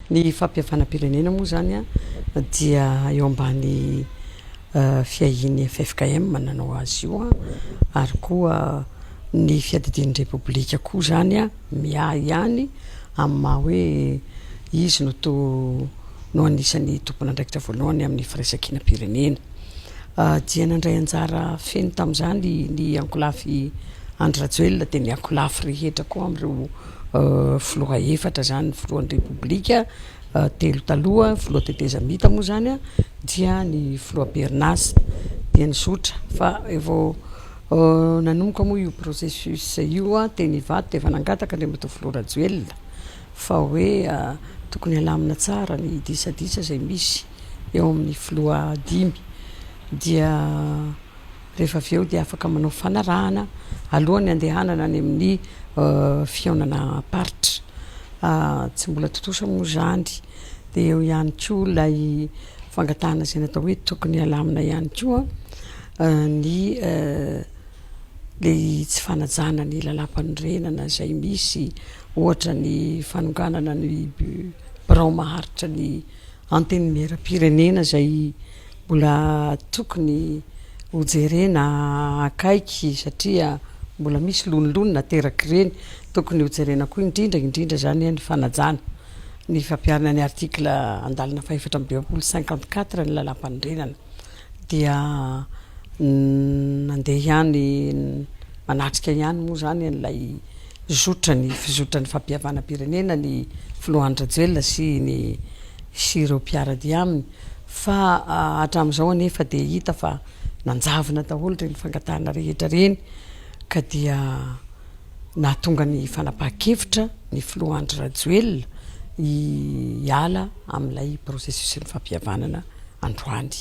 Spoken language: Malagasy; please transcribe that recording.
Ny fampihavanam-pirenena moa izany dia eo ambany fiahian'ny ffkm nanao azy io ary koa ny fiadidian'ny Repoblika koa izany miahy ihany amin'ny maha hoe izy no to no anisan'ny tompon'andraikitra voalohany amin'ny firaisankinam-pirenena. Dia nandray anjara feno tamin'izany ny ankolafy Andry Rajoelina dia ny ankolafy rehetra koa amin'ireo filoha efatra izany, ny filohan'ny Repoblika telo taloha, filoha tetezamita moa izany dia ny filoha am-perinasa dia nizotra fa vao nanomboka moa io processus io teny Ivato dia efa nangataka Andriamatoa Filoha Rajoelina fa hoe tokony halamina tsara ny disadisa izay misy eo amin'ny filoha dimy dia rehefa avy eo dia afaka manao fanarahana alohan'ny handehanana any amin'ny fihaonana am-paritra. Tsy mbola tontosa moa izany dia eo ihany koa ilay fangatahana izay natao hoe tokony halamina ihany koa ny ilay tsy fanajana ny lalàmpanorenana izay misy ohatra ny fanonganana ny birao maharitra ny antenimieram-pirenena izay mbola tokony hojerena akaiky satria mbola misy lonilony naterak'ireny. Tokony hojerena koa indrindra indrindra izany ny fanajana ny fampiharana ny article andalana fahefatra amby dimampolo, 54, ny lalàmpanorenana. Dia nandeha ihany manatrika ihany moa izany an'ilay zotra ny fizotran'ny fampihavanam-pirenena ny filoha Andry Rajoelina sy ny sy ireo mpiara-dia aminy fa hatramin'izao anefa dia hita fa nanjavona daholo ireny fangatahana rehetra ireny ka dia nahatonga ny fanapahan-kevitra ny filoha Andry Rajoelina hiala amin'ilay processus-n'ny fampihavanana androany.